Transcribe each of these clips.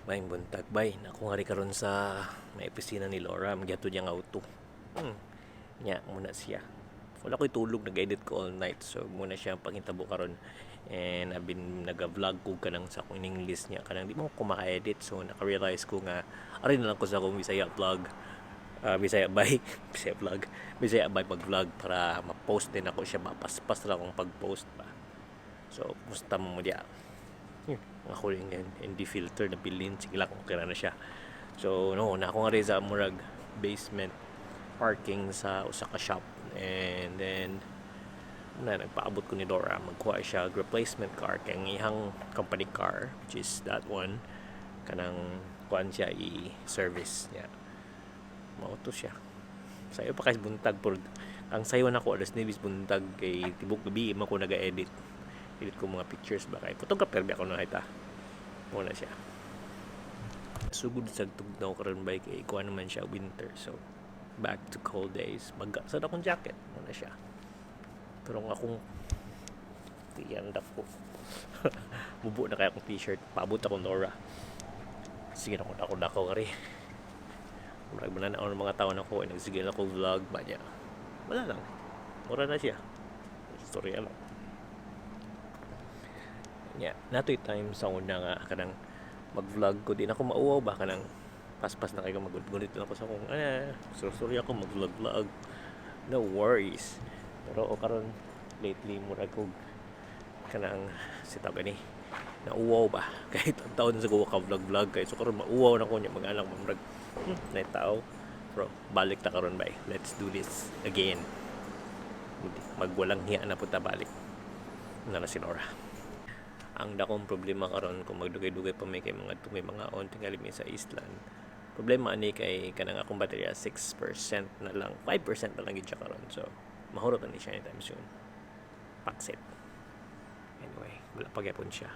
Maayong buntag, bay. Ako nga rin karon sa may opisina ni Laura. Magyato niya nga auto. Nya, muna siya. Wala ko'y tulog, nag-edit ko all night. So, muna siya ang pangitabo karon. And I've been nag-vlog ko kanang sa akong English niya. Kanang di mo ko maka-edit. So, naka-realize ko nga, ari na lang ko sa akong Bisaya vlog. Bisaya bay. Bisaya vlog. Bisaya bay pag-vlog para ma-post din ako siya. Mapaspas lang akong pag-post ba. So, kumusta mo mo diya? Ako rin yan, hindi filter na bilin, sige lang, okay na siya. So, no, na ako nga rin sa murag basement parking sa usa ka shop. And then, na nagpaabot ko ni Dora, magkuha siya og replacement car kay ang iyang company car, which is that one, kanang kuan siya i-service niya. Mao to siya. Sayo pa kay buntag pero ang sayo nako alas 9 buntag kay tibok gabi man ko naga-edit. Edit ko mga pictures ba kay photographer ba ako na kita. Mao na siya. Sugod sa tugnaw karon bay kay kuan naman siya winter, so back to cold days. Mag sa akong jacket mao na siya. Pero ang akong tiyan ko. Mubo na kaya akong t-shirt. Paabot akong Nora. Sige na ko dako kari. Murag man na ng mga tao na ko, nagsige na ko vlog ba niya. Wala lang. Mura na siya. Story lang. Nya, natoy time sa una nga kanang mag-vlog ko, di na ako mauwaw ba kanang paspas na kayo mag-gunit na ako sa akong sorry ako mag-vlog vlog, no worries. Pero o karon lately murag kog kanang si tawag ni nauwaw ba kahit ang taon sa ko ka vlog vlog kay so karon mauwaw na ko niya mga anak murag na tao. Pero balik ta karon bay, let's do this again. Magwalang hiya na punta balik na na si Nora. Ang dakong problema karon kung magdugay-dugay pa may kay mga tungay mga on tingali mi sa Eastland. Problema ani kay kanang akong baterya 6% na lang, 5% na lang gid siya karon. So mahurot na ni siya anytime soon. Paksit. Anyway, wala pa gyapon siya.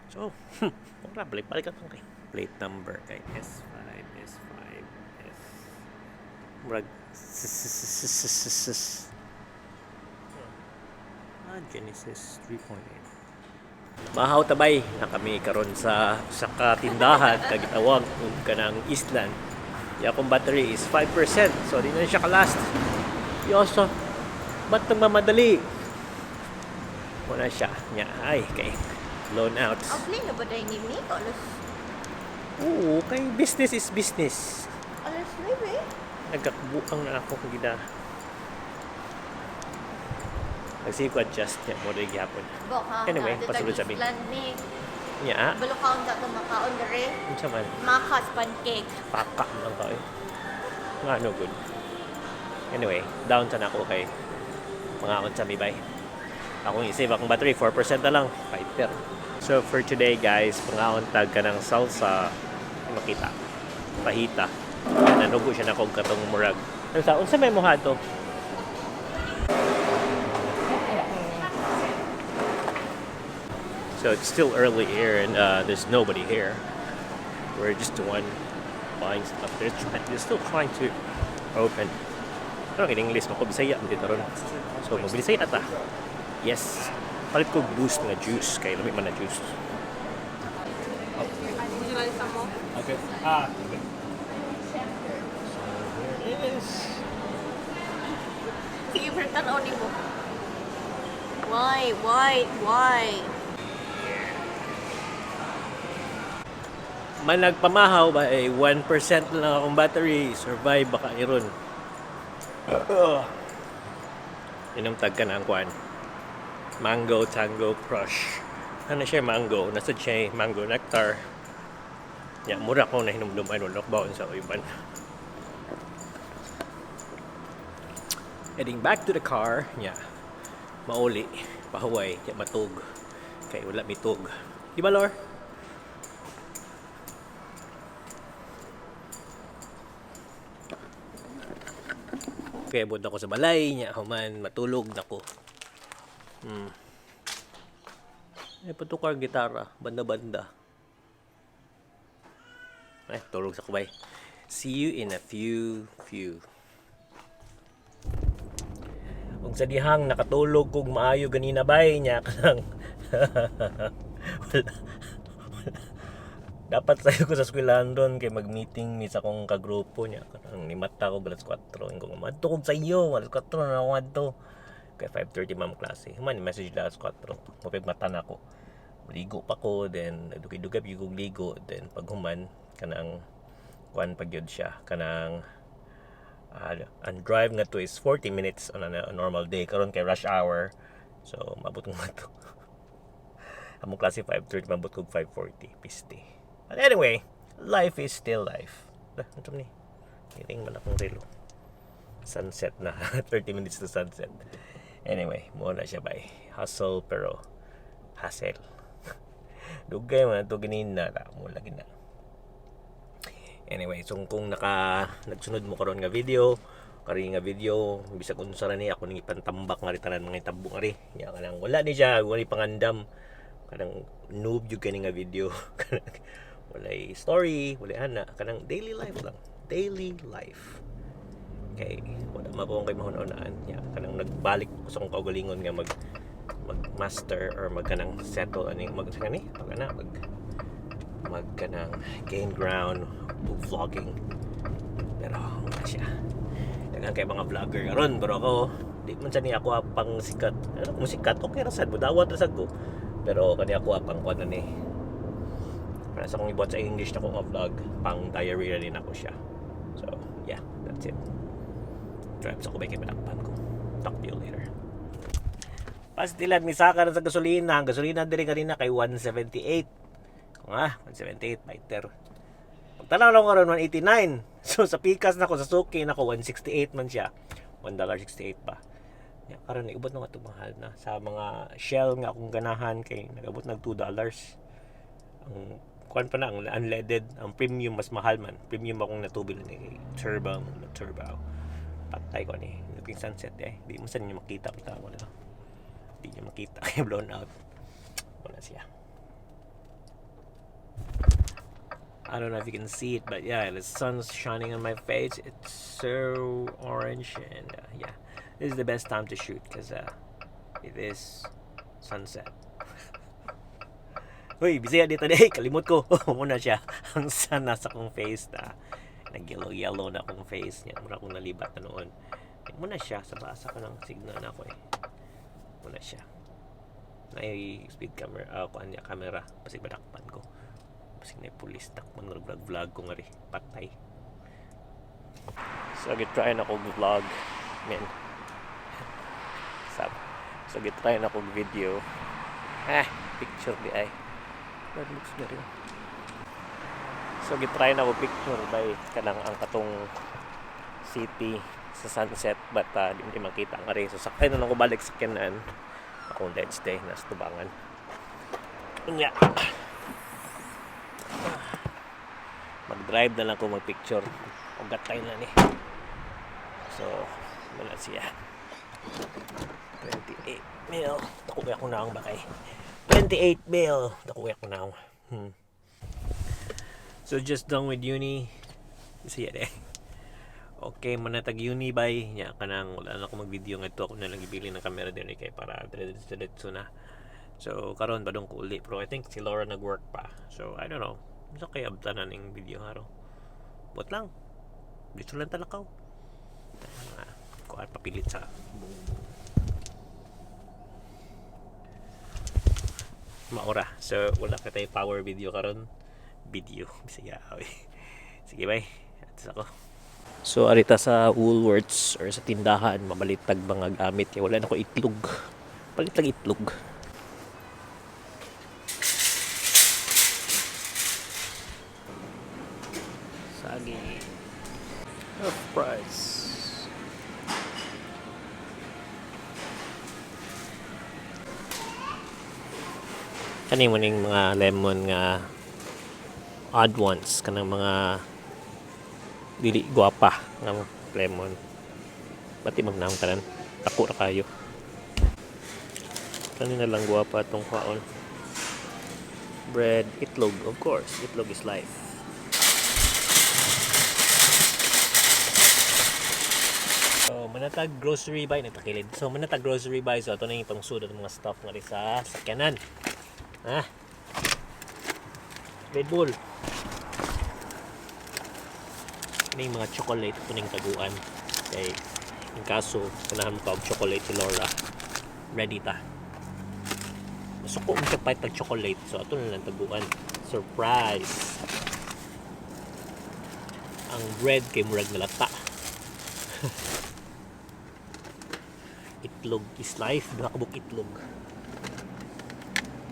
So, wala, balik-balik ako kay plate number kay S5, S5, S. Murag S. Genesis 3.8. Mahaw tabay na kami karon sa katindahan kagitawag ug kanang Eastland. Ya, akong battery is 5%. So di na siya ka-last. Yoso, ba't nagmamadali? Wala siya. Nya, ay, kay loan out. Apply na ba dahil ni Mick? Alas, Oo, kay business is business. alas 9. Nagkakbuang na ako kung gina. Nagsige ko adjust niya mo rin gihapon. Baka, Anyway, pasulod sabi. Island ni. Nya, Balo kaon ta makaon dere. unsa man? Makas pancake. Paka lang ka eh. Nga no good. Anyway, down sa na ako kay mga unsa mi bay. Akong i-save akong battery, 4% na lang. Fighter. So for today guys, pangaon tag ka ng salsa, ano kita? Pahita. Nanugo siya na kog katong murag. Ano sa unsa may muha to? So it's still early here and there's nobody here. We're just the one buying stuff. They're still trying to open. Pero in English, mako Bisaya dito ron. So magbisaya ta. Yes. Palit ko Boost nga juice kay lami man na juice. Would you like some more? Okay. Ah, okay. So here it is. Sige, pero tanaw ni mo. Why? Why? Why? Man nagpamahaw ba eh 1% na lang akong battery. Survive baka iron. Inom tag ka na ang kwan. Mango Tango Crush. Ano siya mango? Nasa siya mango nectar. Ya, mura ko na hinumdum ay wala ko baon sa uyban. Heading back to the car. Ya. Mauli. Pahuway. Ya, matug. Kay wala mitug. Di ba, Lor? Kaya abot ako sa balay niya, human matulog na ko. Ay, patukar gitara, banda-banda. Ay, tulog sa kubay. See you in a few, few. Ug sa dihang nakatulog kog maayo ganina bay niya kanang Wala. Wala. Dapat sayo ko sa eskwelahan ron kay mag-meeting mi sa akong kagrupo niya. Kanang nimata ko alas 4. Ingon ko, "Madto kog sa iyo, alas 4 na ako adto." Kay 5:30 ma'am klase. Human message la alas 4. Mapig mata na ako. Ligo pa ko, then dugay-dugay pa kog ligo, then pag human kanang kuan pa gyud siya, kanang ang drive nga to is 40 minutes on a normal day. Karon kay rush hour, so mabot ko to among klase 5:30, mabot kog 5:40, piste. But anyway, life is still life. Lah, ano ni Niring man akong relo, sunset na. 30 minutes to sunset. Anyway, mo na siya bay, hustle pero hassle. Dugay man to ganina na mo lagi na. Anyway, so kung nagsunod mo karon nga video, kari nga video, bisag unsa ra ni ako ning ipantambak nga ri tanan mga itabo nga ri. Nya kanang wala ni siya, wala pangandam. Kanang noob jud kani nga video. Kanang walay story, walay ana, kanang daily life lang. Daily life. Kay wala man ko kay mahuna-hunaan. Nya kanang nagbalik ko sa akong kaugalingon nga mag master or mag kanang settle ani mag kani pag ana mag kanang gain ground ug vlogging, pero wala siya. Daghan kay mga vlogger karon, pero ako di man sa ni ako pang sikat. Ano kung sikat, okay ra sad, budawat ra sad ko, pero kani ako pang kuan na ni para sa akong ibuhat sa English na ko nga vlog, pang diary ra din ako siya. So yeah, that's it. Drive sa ko kay madakpan ko. Talk to you later. Pastilan, misaka na sa gasolina. Ang gasolina diri kanina kay 178. Kung 178 liter. Pagtanaw lang karon, 189. So sa pikas na ko sa suki na ko, 168 man siya. $1.68 pa. Ya, karon naibot na nga ito, mahal na. Sa mga Shell nga akong ganahan kay nagabot nag $2. Ang kuan pa na ang unleaded, ang premium mas mahal man. Premium akong natubil ni kay turbo, turbo. Patay ko ni. Looking sunset eh. Di mo sa ninyo makita pa wala. Di niyo makita kay blown out. Wala siya. I don't know if you can see it, but yeah, the sun's shining on my face. It's so orange, and yeah, this is the best time to shoot because it is sunset. Uy, Bisaya dito day, kalimot ko. Muna siya. Ang sun nasa akong face na nag-yellow yellow na akong face niya. Mura akong nalibat na noon. Muna siya sa basa ko ng signal na ako eh. Muna siya. Na speed camera, kuan niya camera. Pasig madakpan ko. Pasig na pulis takpan ko, vlog vlog ko nga ri. Patay. So gitry na ko vlog. Men. Sab. So gitry na ko video. Ah, picture di ay. That looks na rin. So gitry na ko picture by kanang ang katong city sa sunset, but di mo makita ang ari. So sakay na lang ko balik sa kanan. Akong Wednesday nasa tubangan. Unya. Mag-drive na lang ko mag-picture. Ugatay na ni. So, wala siya. 28 mil. Dako ako na ang bakay. 28 mil. Dako ako na. So just done with uni. Siya de. Okay, manatag uni bay. Nya kanang wala na ako mag-video ngadto, ako na lang ibili ng camera din kay para diretso na. So karon padung ko uli, pero I think si Laura nag-work pa. So I don't know. Unsa kay abtanan ning video haro. But lang. Dito lang talakaw. Mga kuan papilit sa maura. So wala ka tayo power video karon. Video Bisaya. Oy. Sige bye. Atos ako. So arita sa Woolworths or sa tindahan mabalitag mga gamit kay wala na ko itlog. Palitag itlog. Sagi. Half price. Kani mo ning mga lemon nga odd ones, kanang mga dili gwapa nga lemon. Pati magnaong tanan. Dako ra kayo. Kani na lang gwapa atong kwaon. Bread, itlog, of course. Itlog is life. So, manatag grocery buy nagtakilid. So, manatag grocery buy. So, ato na yung pangsud at mga stuff nga rin sa sakyanan. Ha? Red Bull. Ini yung mga chocolate ito ning taguan. Kay in kaso ganahan mo ka og chocolate si Laura. Ready ta. Masuko mo siya pahit tag chocolate. So ato na lang taguan. Surprise! Ang bread kay murag nalata. Itlog is life. Duha ka buok itlog.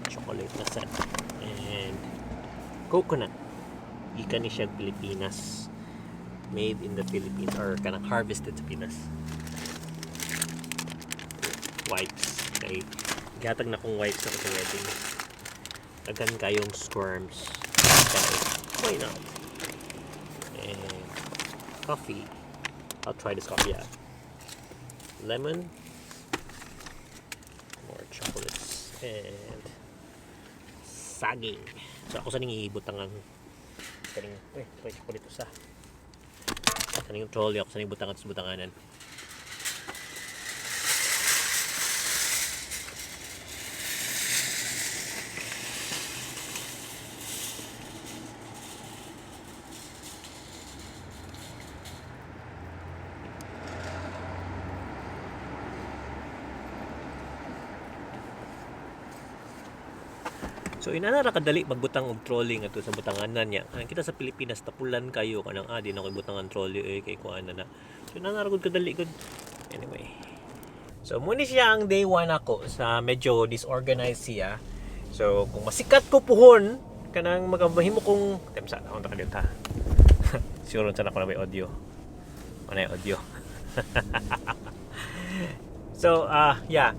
Chocolate na set. And coconut. Gikan ni siya Pilipinas. Made in the Philippines or kanang harvested sa Pinas. Wipes. Kay gihatag na kong wipes ako sa wedding. Daghan kayong squirms. Kay why not? And coffee. I'll try this coffee. Yeah. Lemon. More chocolates. And saging. So ako sa ning iibutang ang kaning, uy, try chocolate usa. Kaning trolley ako sa ning butangan sa butanganan. So inana ra kadali magbutang og trolley ngadto sa butanganan niya. Ang kita sa Pilipinas, tapulan kayo kanang di na ko ibutang ang trolley eh kay kuan na na. So inana ra gud kadali gud. Anyway. So muni siya ang day 1 ako sa medyo disorganized siya. So kung masikat ko puhon kanang magahimo kong temsa akong ta ha. Siguro sa ako na may audio. Ano yung audio? So, yeah.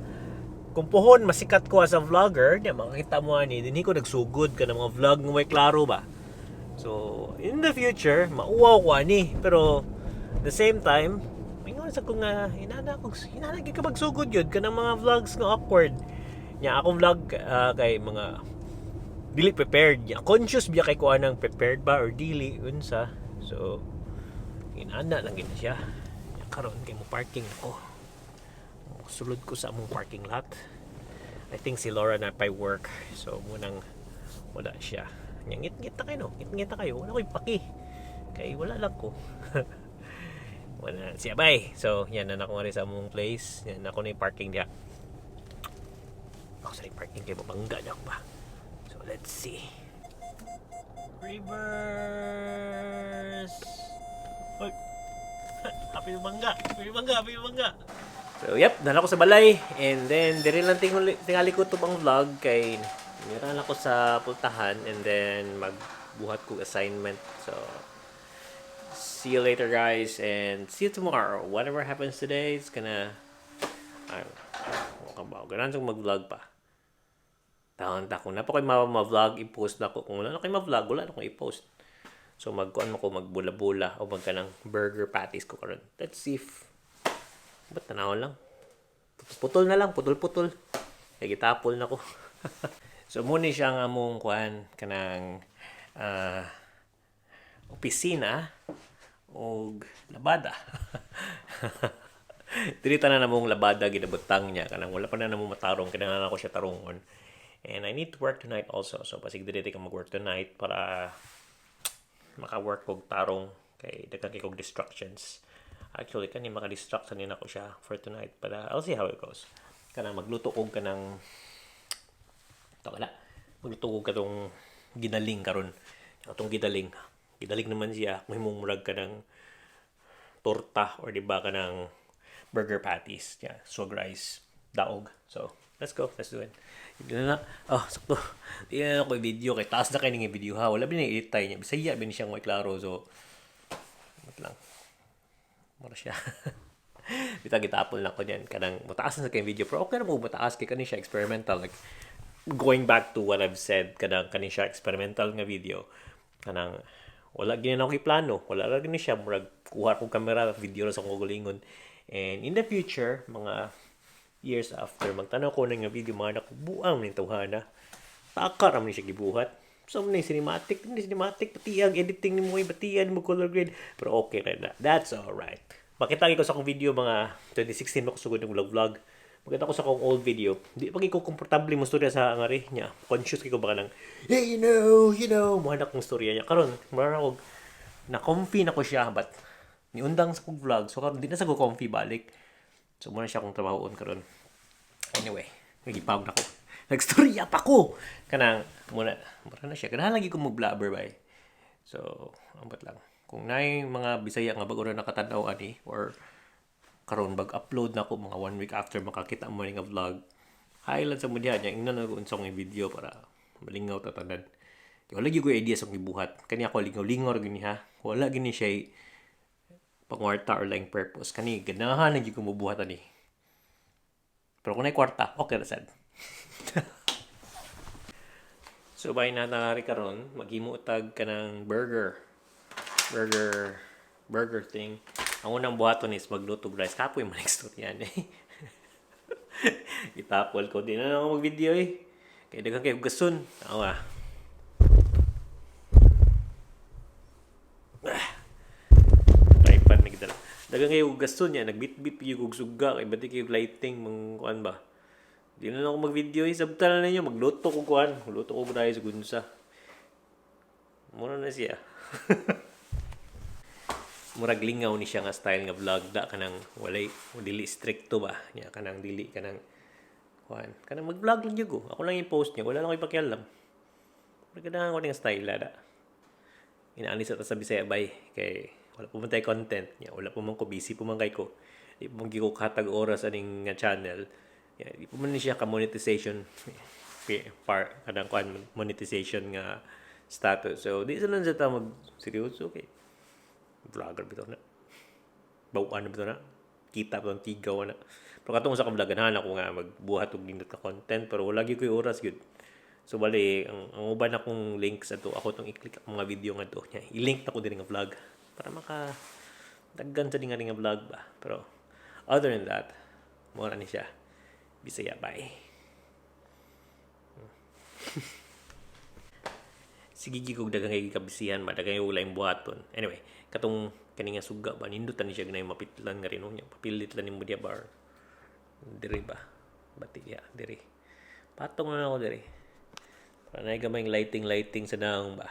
Kung puhon masikat ko as a vlogger, di makakita mo ani, dinhi ko nagsugod ka ng mga vlog nga may klaro ba. So, in the future, mauwaw ko ani, pero the same time, mingon sa ko nga inana gyud ka magsugod yun kanang mga vlogs nga awkward. Nya akong vlog kay mga dili prepared. Nya conscious biya kay ko anang prepared ba or dili unsa. So, inana lang gid siya. Nya karon kay mo parking ako. Sulod ko sa among parking lot. I think si Laura na pay work. So munang wala siya. Nya ngit-ngit na kayo no. Ngit-ngit na kayo. Wala ko'y paki. Kay wala lang ko. Wala siya bay. So yan na ako nga rin sa among place. Yan ako na yung parking diha. Ako sa yung parking kay mabangga na ako ba. So let's see. Reverse. Oy. Happy bangga. Happy bangga. Happy bangga. So, yep, dala ko sa balay. And then, diri lang tingali ko tubang vlog kay nira lang ko sa pultahan and then magbuhat ko assignment. So, see you later, guys, and see you tomorrow. Whatever happens today, it's gonna, I don't know, ba? Ganahan kong mag-vlog pa. Tahan ta kung napa ko'y ma-vlog, i-post na ko. Kung wala na ko'y ma-vlog, wala na akong i-post. So, magkuan mo ko, magbula-bula o magka ng burger patties ko karon. Let's see if. Ba't tanaw lang? Putol na lang, putol-putol. Kaya gitapol na ko. So, muna siya ang among kuan kanang opisina og labada. Dili tanan namong labada ginabutang niya kanang wala pa na namo matarong, kinahanglan ako siya tarungon. And I need to work tonight also. So basig dili ka mag-work tonight para maka-work kog tarong kay daghan kay kog distractions. Actually kani maka-distract sa nako siya for tonight, but I'll see how it goes. Kanang magluto kog kanang to wala. Magluto kog katong ginaling karon. Atong gidaling. Gidaling naman siya, mahimong murag kanang torta or di ba kanang burger patties. Yeah, swag rice, daog. So, let's go. Let's do it. Hindi na na. Oh, sakto. Di na ako video kay taas na kay ning video ha. Wala ba ni edit tayo niya. Bisaya ba ni siyang may klaro. So, wait lang. Mura siya. Bitaw gitapol na ko niyan. Kanang mataas na sa kay video. Pero okay na mo mataas kay kani siya experimental. Like, going back to what I've said, kanang kani siya experimental nga video. Kanang wala gini na ako plano. Wala ra gini siya. Murag kuha kong kamera, video ra sa akong kaugalingon. And in the future, mga years after, magtanaw ko ng video, mga nakubuang ning tawhana. Taka ra man siya gibuhat. So, man cinematic, ni cinematic, pati ang editing ni mo, pati mo color grade. Pero okay ra na. That's alright. Makita ko sa akong video, mga 2016 ako sugod ng vlog vlog. Maganda ko sa akong old video. Di pa ko komportable mo storya sa ngari niya. Conscious kay ko baka nang, "Hey, mo na akong storya niya." Karon, mura na ko na comfy na ko siya, but niundang sa kong vlog. So karon di na sa ko comfy balik. So muna siya akong trabahoon karon. Anyway, nagipawag na ko. Nagstorya pa ko. Kanang muna, mura na siya. Ganahan lagi ko mag-blabber bay. So, ambot lang. Kung naay mga Bisaya nga bago na nakatanaw ani or karon bag-upload na ko mga one week after makakita mo ni nga vlog. Hi lang sa mo diha niya, ingnan na ko unsa akong video para malingaw ta tanan. Kay wala gyud ko idea sa akong gibuhat. Kani ako lingaw-lingaw ra gini ha. Wala gini siya pangwarta or laing purpose. Kani ganahan na gyud ko mobuhat ani. Pero kung naay kwarta, okay ra sad. So bay na nangari karon, maghimo tag kanang burger. Burger burger thing. Ang unang buhaton is magluto og rice. Kapoy man istorya ni. Itapol ko. Di na lang ako mag-video eh. Kay daghan kay hugason. Ako ah. Tripod may gidala. Daghan kay hugason niya. Nagbitbit yung og suga. Kay bati kayo lighting. Mang kuan ba. Di na lang ako mag-video eh. Sabta na ninyo. Magluto ko kuan. Magluto ko rice. Gunsa. Muna na siya. Murag lingaw ni siya nga style nga vlog da, kanang walay dili stricto ba nya, kanang dili kanang kuan, kanang mag-vlog lang gyud ko, ako lang i-post niya, wala lang ko ipakialam. Murag ganahan ko ning style da. Inaani sa ta sa Bisaya bay kay wala pa man tay content nya, wala pa man ko, busy pa man kay ko, di pa man gyud ko katag oras aning nga channel nya, di pa man ni siya ka monetization par kanang kuan, monetization nga status, so di sa lang sa ta mag seryoso kay vlogger bitaw na. Bawaan na bitaw na. Kita pa ang tigaw na. Pero katong sa ka-vlog, ganahan ako nga magbuhat og nindot ka content, pero wala gyud ko'y oras gyud. So bali, ang uban akong links ato, ako tong i-click ang mga video nga to. Nya, i-link na ko din nga vlog para maka daggan sa dinga nga vlog ba. Pero other than that, mao ra ni siya. Bisaya bye. Sige gyud kog daghang kay kabisihan ba, daghang kay laing buhaton. Anyway, katong kani nga suga ba, nindot ni siya ganay mapitlan nga rin niya. Papilit lang nimo diya bar. Diri ba? Bati ya, diri. Patong na ako diri. Para na gamay lighting lighting sa daong ba.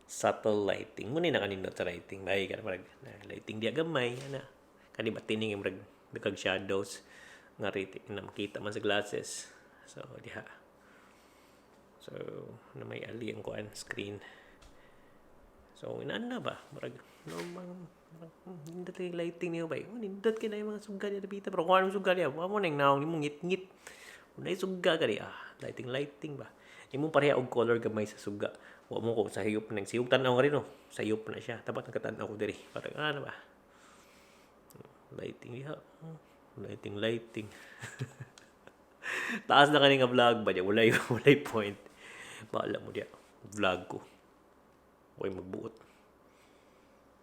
Subtle lighting. Muna na kanindot sa lighting. Bay ka marag lighting diya gamay ana. Kani ba tining murag dagkag shadows nga riti na makita man sa glasses. So diha. So, na may ali ang kuan screen. So, inaan na ba? Murag, no, mang, murag, nindot kay lighting niyo ba? Oh, nindot kay na yung mga suga niya dapita. Pero kung anong suga niya, wa mo nang naong nimong ngit-ngit. Unay suga ka di, ah, lighting lighting ba? Imong pareha og color gamay sa suga. Wa mo ko sa hayop nang siyog tan-aw nga rin no. Sayop na siya. Dapat nagkatan-aw ko diri. Parang ano ba? Lighting diha. Lighting lighting. Taas na kani nga vlog ba niya? Walay, walay point. Bahala mo diya. Vlog ko. Huwag magbuot.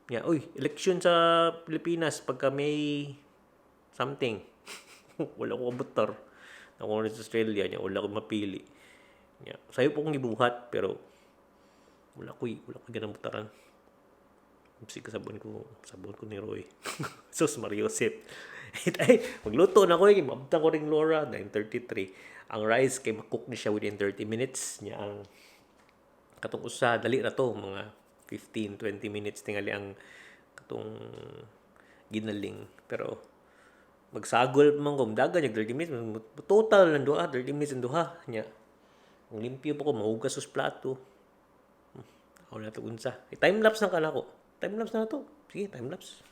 Ya, uy, election sa Pilipinas pagka may something. Wala ko kabutar. Ako na sa Australia niya, wala ko mapili. Ya, sayo po kong gibuhat pero wala ko ganang butaran. Sige, sabon ko ni Roy. Sus Mariosep. Ay, magluto na ko eh. Mabtang ko ring Laura, 9:33. Ang rice kay makook ni siya within 30 minutes. Niya ang katong usa dali ra to, mga 15 20 minutes tingali ang katong ginaling, pero magsagol pa man ko dagan yung 30 minutes total ng duha, 30 minutes ang duha nya. Ang limpyo pa ko, mahugas sa plato. Ako na to unsa. Eh, time lapse na kana ko, time lapse na to, sige, time lapse.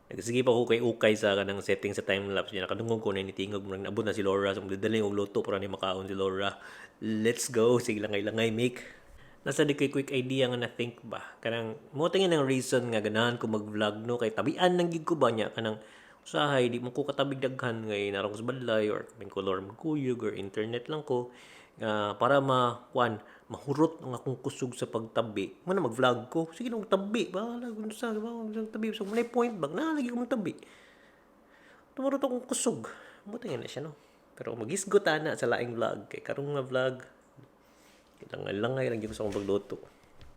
Nagsige pa ko kay ukay sa kanang setting sa time lapse niya. Nakadungog ko na nitingog mo nabot na si Laura. So magdadali og luto para ni makaon si Laura. Let's go. Sige lang, langay make. Nasa di ko'y quick idea nga na think ba. Kanang mo tingin ang reason nga ganahan ko mag-vlog no, kay tabian nang gid ko ba niya, kanang usahay di mo ko katabig daghan ngay narong sa balay or kapin color magkuyog or internet lang ko nga para ma kuan, mahurot ang akong kusog sa pagtabi mo na mag-vlog ko. Sige nang tabi, bahala kung sa ba tabi, so may point bag na lagi ko tabi, tumurot akong kusog mo tingin na siya no. Pero magisgot ana sa laing vlog kay karong nga vlog langay langay lang gyud sa akong pagluto.